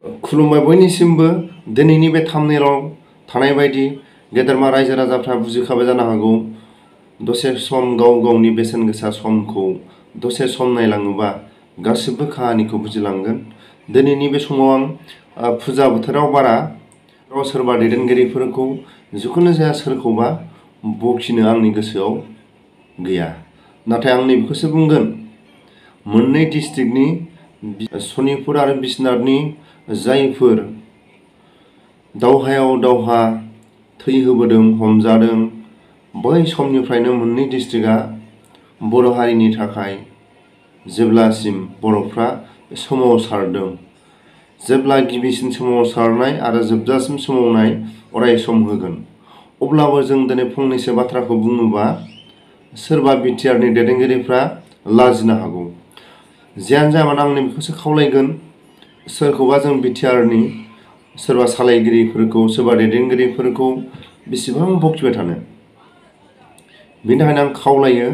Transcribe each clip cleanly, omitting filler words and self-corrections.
खुलुमबाय बयनिसिमबो दिनैनि बे थाम्बनेइलाव थानाय बायदि गेदेरमा रायजो राजाफ्रा बुजिखाबाय जानो हागौ। दसे सम गाव गावनि बेसेन गोसा समखौ दसे सम नायलाङोबा गासिबो काहानिखौ बुजिलांगोन। दिनैनि बे समाव आं फुजा बोथोराव बारा सोरबा दैदेनगिरिफोरखौ जिखुनु जाया सोरखौबा बखिनो आंनि गोसोआव गैया। नाथाय आं नैबेखौसो बुंगोन, मोननै डिस्ट्रिक्टनि सनितपुर आरो बिश्वनाथनि जायफोर दावहायाव दावहा थै होबोदों, हमजादों, बै समनिफ्रायनो मोननै डिस्ट्रिक्टआ बर' हारिनि थाखाय जेब्लासिम बर'फ्रा सोमावसारदों, जेब्ला गिबिसिन सोमावसारनाय आरो जोबजासिम सोमावनाय अराय सम होगोन। अब्लाबो जों दिनै फंनैसो बाथ्राखौ बुङोबा सोरबा बिटिआरनि दैदेनगिरिफ्रा लाजिनो हागौ। जियानो जाया मानो आं नैबेखौसो खावलायगोन, सोरखौबा जों बिटिआरनि सोरबा सालायगिरिफोरखौ सोरबा दैदेनगिरिफोरखौ बेसेबां बखिबाय थानो। बेनि थाखायनो आं खावलायो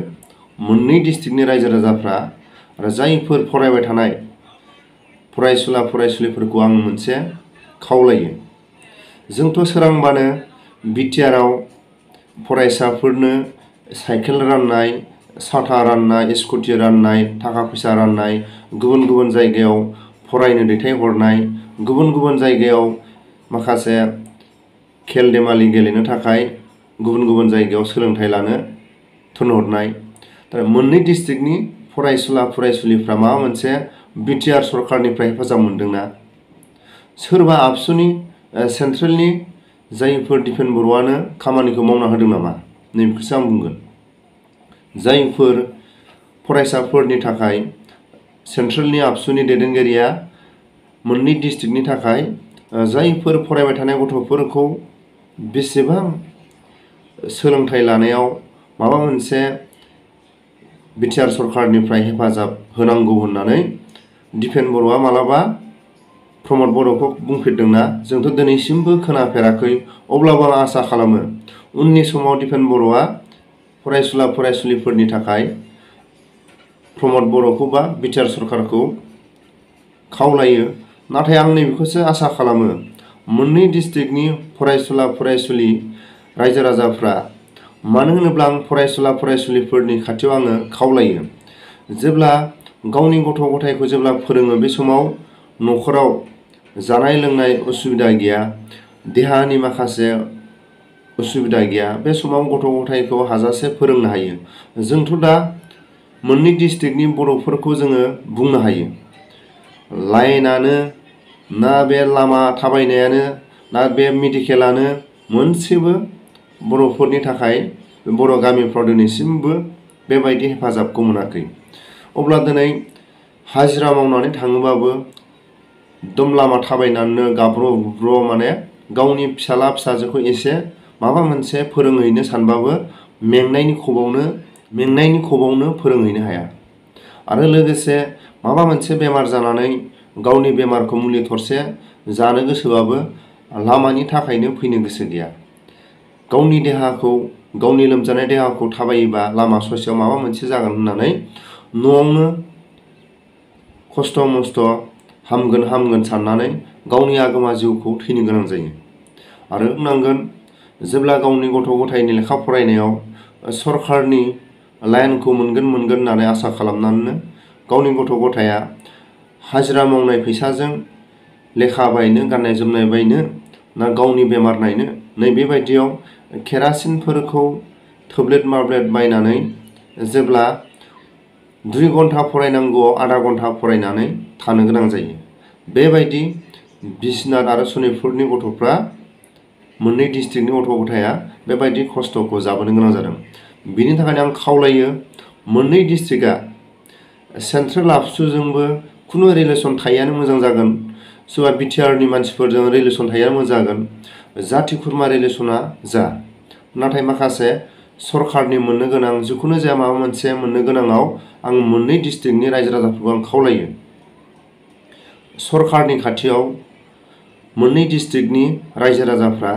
मोननै डिस्ट्रिक्टनि रायजो राजाफ्रा आरो जायफोर फरायबाय थानाय फरायसुला फरायसुलिफोरखौ आं मोनसे खावलायो। जोंथ' सोरांबानो बिटिआरआव फरायसाफोरनो साइकेल राननाय, साथा राननाय, स्कुटि राननाय, थाखा फैसा राननाय, गुबुन गुबुन जायगायाव फरायनो दैथायहरनाय, गुबुन गुबुन जायगायाव माखासे खेल देमालि गेलेनो थाखाय गुबुन गुबुन जायगायाव सोलोंथाइ लानो थिनहरनाय। दा मोननै डिस्ट्रिक्टनि फरायसुला फरायसुलिफ्रा माबा मोनसे बिटिआर सरकारनिफ्राय हेफाजाब मोनदोंना? सोरबा आबसुनि सेन्ट्रेलनि जायफोर दिपेन बर'आनो खामानिखौ मावना होदों नामा? नैबेखौसो आं बुंगोन। जायफोर फरायसाफोरनि थाखाय सेन्ट्रेलनि आबसुनि दैदेनगिरिया मोननै डिस्ट्रिक्टनि थाखाय जायफोर फरायबाय थानाय गथ'फोरखौ बेसेबां सोलोंथाइ लानायाव माबा मोनसे बिटिआर सरकारनिफ्राय हेफाजाब होनांगौ होननानै दिपेन बर'आ मालाबा प्रमद बर'खौ बुंफेरदोंना? जोंथ' दिनैसिमबो खोनाफेराखै। अब्लाबो आं आसा खालामो उननि समाव दिपेन बर'आ फरायसुला फरायसुलिफोरनि थाखाय प्रमद बर'खौ बा बिटिआर सरकारखौ खावलायो। नाथाय आं नैबेखौसो आसा खालामो, मोननै डिस्ट्रिक्टनि फरायसुला फरायसुलि रायजो राजाफ्रा, मानो होनोब्ला आं फरायसुला फरायसुलिफोरनि खाथियाव आङो खावलायो, जेब्ला गावनि गथ' गथायखौ जेब्ला फोरोङो बे समाव न'खराव जानाय लोंनाय उसुबिदा गैया, देहानि माखासे उसुबिदा गैया, बे समाव गथ' गथायखौ हाजासे फोरोंनो हायो। जोंथ' दा मोननै डिस्ट्रिक्टनि बर'फोरखौ जोङो बुंनो हायो, लाइनानो ना बे लामा थाबायनायानो ना बे मेडिकेलानो मोनसेबो बर'फोरनि थाखाय बर' गामिफ्राव दिनैसिमबो बेबायदि हेफाजाबखौ मोनाखै। अब्ला दिनै हाजिरा मावनानै थाङोबाबो एकदम लामा थाबायनानैनो गाब्र' गुब्र' माने गावनि फिसाला फिसाजोखौ एसे माबा मोनसे फोरोंहैनो सानबाबो मेंनायनि खबावनो फोरोंहैनो हाया। आरो लोगोसे माबा मोनसे बेमार जानानै गावनि बेमारखौ मुलि थरसे जानो गोसोबाबो लामानि थाखायनो फैनो गोसो गैया। गावनि देहाखौ, गावनि लोमजानाय देहाखौ थाबायोबा लामा ससेयाव माबा मोनसे जागोन होननानै न'आवनो खस्थ' मस्थ' हामगोन साननानै गावनि आगोमा जिउखौ थैनो गोनां जायो। आरो बुंनांगोन, जेब्ला गावनि गथ' गथायनि लेखा फरायनायाव सरकारनि लाइनखौ मोनगोन होननानै आसा खालामनानैनो गावनि गथ' गथाया हाजिरा मावनाय फैसाजों लेखा बायनो, गाननाय जोमनाय बायनो ना गावनि बेमार नायनो, नैबेबायदियाव केरासिनफोरखौ थोब्लेट माब्लेट बायनानै जेब्ला 2 घन्टा फरायनांगौआव आधा घन्टा फरायनानै थानो गोनां जायो। बेबायदि बिश्वनाथ आरो सनितपुरनि गथ'फ्रा, मोननै डिस्ट्रिक्टनि गथ' गथाया बेबायदि खस्थ'खौ जाबोनो गोनां जादों। बिनि थाखायनो आं खावलायो मोननै डिस्ट्रिक्टआ सेन्ट्रेल आबसुजोंबो खुनु रिलेसन थायैयानो मोजां जागोन, सोरबा बिटिआरनि मानसिफोरजों रिलेसन थायैयानो मोजां जागोन, जाथि खुरमा रिलेसना जा। नाथाय माखासे सरकारनि मोननो गोनां जिखुनु जाया माबा मोनसे मोननो गोनाङाव आं मोननै डिस्ट्रिक्टनि रायजो राजाफोरखौ आं खावलायो, सरकारनि खाथियाव मोननै डिस्ट्रिक्टनि रायजो राजाफ्रा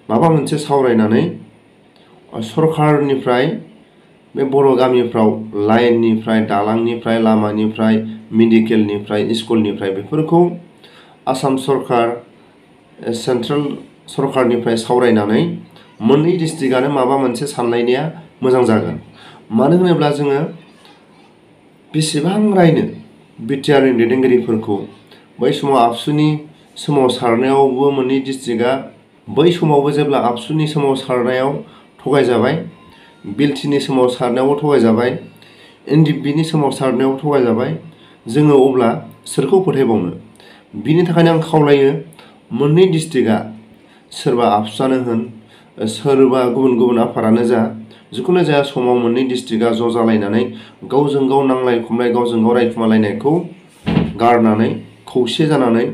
माबा मोनसे सावरायनानै सरकारनिफ्राय बे बर' गामिफ्राव लाइननिफ्राय, दालांनिफ्राय, लामानिफ्राय, मेडिकेलनिफ्राय, स्कुलनिफ्राय बेफोरखौ आसाम सरकार सेन्ट्रेल सरकारनिफ्राय सावरायनानै मोननै डिस्ट्रिक्टआनो माबा मोनसे सानलायनाया मोजां जागोन। मानो होनोब्ला जोङो बेसेबां रायनो बिटिआरनि दैदेनगिरिफोरखौ बै समाव आबसुनि सोमावसारनायावबो मोननै डिस्ट्रिक्टआ बै समावबो जेब्ला आबसुनि सोमावसारनायाव थगायजाबाय, बिएलटिनि सोमावसारनायावबो थगायजाबाय, एनडिएफबिनि सोमावसारनायाव थगायजाबाय, जोङो अब्ला सोरखौ फोथायबावनो? बिनि थाखायनो आं खावलायो मोननै डिस्ट्रिक्टआ सोरबा आबसुआनो होन सोरबा गुबुन गुबुन आफादानो जा जिखुनु जाया समाव मोननै डिस्ट्रिक्टआ ज' जालायनानै गावजों गाव नांलाय खमलाय गावजों गाव रायखुमालायनायखौ गारनानै खौसे जानानै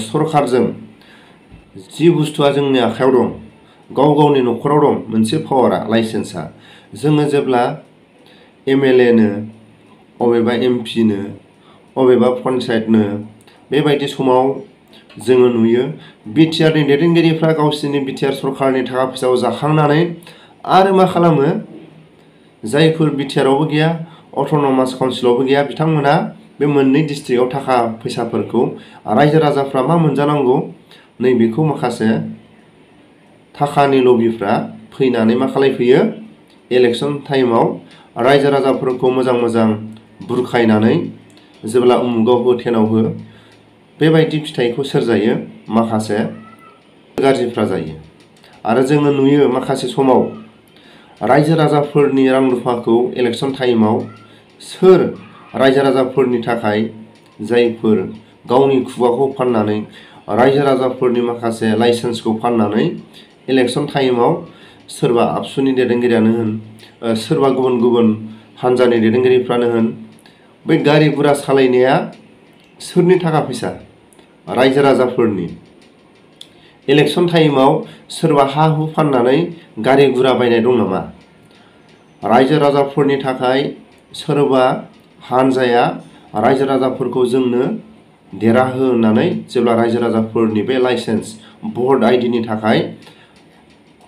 सरकारजों जि बुस्थुआ जोंनि आखायाव दं, गाव गावनि न'खराव दं मोनसे पावारा लाइसेन्सआ, जोङो जेब्ला एमएलएनो अबेबा एमपिनो अबेबा पन्सायतनो बेबायदि समाव जोङो नुयो बिटिआरनि दैदेनगिरिफ्रा गावसिनि बिटिआर सरकारनि थाखा फैसाखौ जाखांनानै आरो मा खालामो, जायफोर बिटिआरआवबो गैया अट'नमास काउन्सिलावबो गैया बिथांमोना बे मोननै डिस्ट्रिक्टआव थाखा फैसाफोरखौ रायजो राजाफ्रा मा मोनजानांगौ नैबेखौ माखासे थाखानि लबिफ्रा फैनानै मा खालायफैयो, इलेक्सन टाइमाव रायजो राजाफोरखौ मोजां मोजां बुरखायनानै जेब्ला उमुगाव हो थेनाव हो बेबायदि फिथाइखौ सोरजायो, माखासे गाज्रिफ्रा जायो। आरो जोङो नुयो माखासे समाव रायजो राजाफोरनि रां रुफाखौ इलेक्सन टाइमाव सोर रायजो राजाफोरनि थाखाय जायफोर गावनि खुगाखौ फाननानै रायजो राजाफोरनि माखासे लाइसेन्सखौ फाननानै इलेक्सन टाइमाव सोरबा आबसुनि दैदेनगिरियानो होन सोरबा गुबुन गुबुन हान्जानि दैदेनगिरिफ्रानो होन बै गारि गुरा सालायनाया सोरनि थाखा फैसा? रायजो राजाफोरनि। इलेक्सन टाइमाव सोरबा हा हु फाननानै गारि गुरा बायनाय दं नामा? रायजो राजाफोरनि थाखाय सोरबा हान्जाया रायजो राजाफोरखौ जोंनो देरहाहो होननानै जेब्ला रायजो राजाफोरनि बे लाइसेन्स भट आइडिनि थाखाय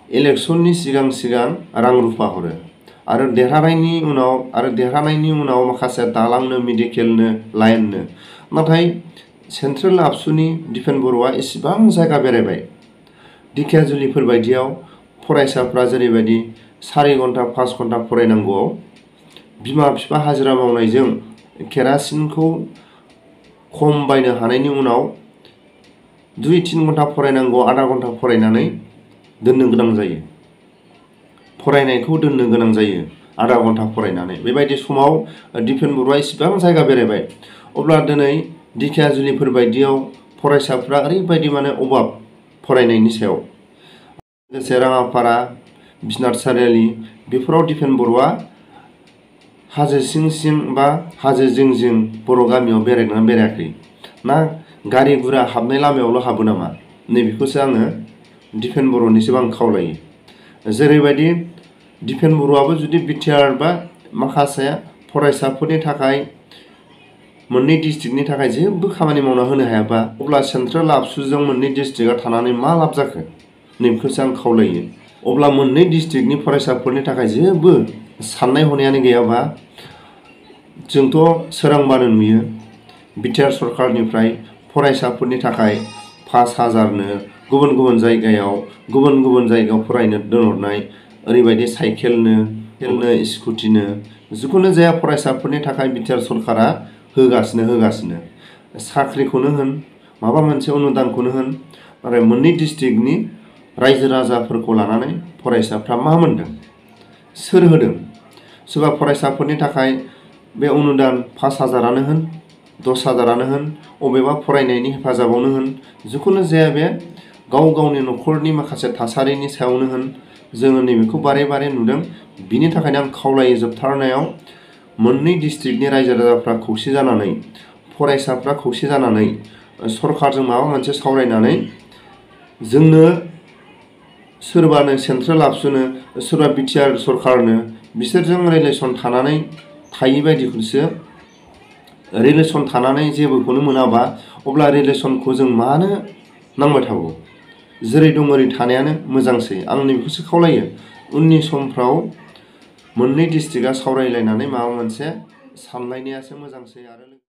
इलेक्सननि सिगां सिगां रां रुफा हरो आरो देरहानायनि उनाव माखासे दालांनो मेडिकेलनो लाइननो, नाथाय सेन्ट्रेल आबसुनि दिपेन बर'आ एसेबां जायगा बेरायबाय। ढेकियाजुलिफोर बायदियाव फरायसाफ्रा जेरैबायदि 4 घन्टा 5 घन्टा फरायनांगौआव बिमा बिफा हाजिरा मावनायजों केरासिनखौ खम बायनो हानायनि उनाव 2-3 घन्टा फरायनांगौ, आधा घन्टा फरायनानै दोननो गोनां जायो। फरायनायखौ दोननो गोनां जायो आधा घन्टा फरायनानै। बेबायदि समाव दिपेन बर'आ एसेबां जायगा बेरायबाय। अब्ला दिनै ढेकियाजुलिफोर बायदियाव फरायसाफ्रा ओरैबायदि अभाब फरायनायनि सायाव, लोगोसे राङापारा बिसनाथ सारियालि बेफोराव दिपेन बर'आ हाजो सिं सिं बा हाजो जिं जिं बर' गामियाव बेरायदोंना बेरायाखै ना गारि गुरा हाबनाय लामायावल' हाबो नामा? नैबेखौसो आङो दिपेन बर'निसिम आं खावलायो। जेरैबायदि दिपेन बर'आबो जुदि बिटिआर बा माखासे फरायसाफोरनि थाखाय मोननै डिस्ट्रिक्टनि थाखाय जेबो खामानि मावना होनो हायाबा अब्ला सेन्ट्रेल आबसुजों मोननै डिस्ट्रिक्टआ थानानै मा लाब जाखो? नैबेखौसो आं खावलायो। अब्ला मोननै डिस्ट्रिक्टनि फरायसाफोरनि थाखाय जेबो साननाय हनायानो गैयाबा जोंथ' सोरांबानो नुयो बिटिआर सरकारनिफ्राय फरायसाफोरनि थाखाय 5000नो गुबुन गुबुन जायगायाव फरायनो दोनहरनाय, ओरैबायदि साइकेलनो स्कुटिनो जिखुनु जाया फरायसाफोरनि थाखाय बिटिआर सरकारा होगासिनो साख्रिखौनो होन माबा मोनसे अनुदानखौनो होन, नाथाय मोननै डिस्ट्रिक्टनि रायजो राजाफोरखौ लानानै फरायसाफ्रा मा मोनदों? सोर होदों? सोरबा फरायसाफोरनि थाखाय बे अनुदान 5000आनो होन 10000आनो होन अबेबा फरायनायनि हेफाजाबावनो होन, जिखुनु जाया बे गाव गावनि न'खरनि माखासे थासारिनि सायावनो होन, जोङो नैबेखौ बारे बारे नुदों। बिनि थाखायनो आं खावलायो जोबथारनायाव मोननै डिस्ट्रिक्टनि रायजो राजाफ्रा खौसे जानानै फरायसाफ्रा खौसे जानानै सरकारजों माबा मोनसे सावरायनानै जोंनो सोरबानो सेन्ट्रेल आबसुनो सोरबा बिटिआर सरकारनो बिसोरजों रिलेसन थानानै थायि बायदिखौसो रिलेसन थानानै जेबोखौनो मोनाबा अब्ला रिलेसनखौ जों मानो नांबाय थागौ? जेरै दं ओरै थानायानो मोजांसै। आं नैबेखौसो खावलायो उननि समफ्राव मोननै डिस्ट्रिक्टआ सावरायलायनानै माबा मोनसे सानलायनायासो मोजांसै। आरो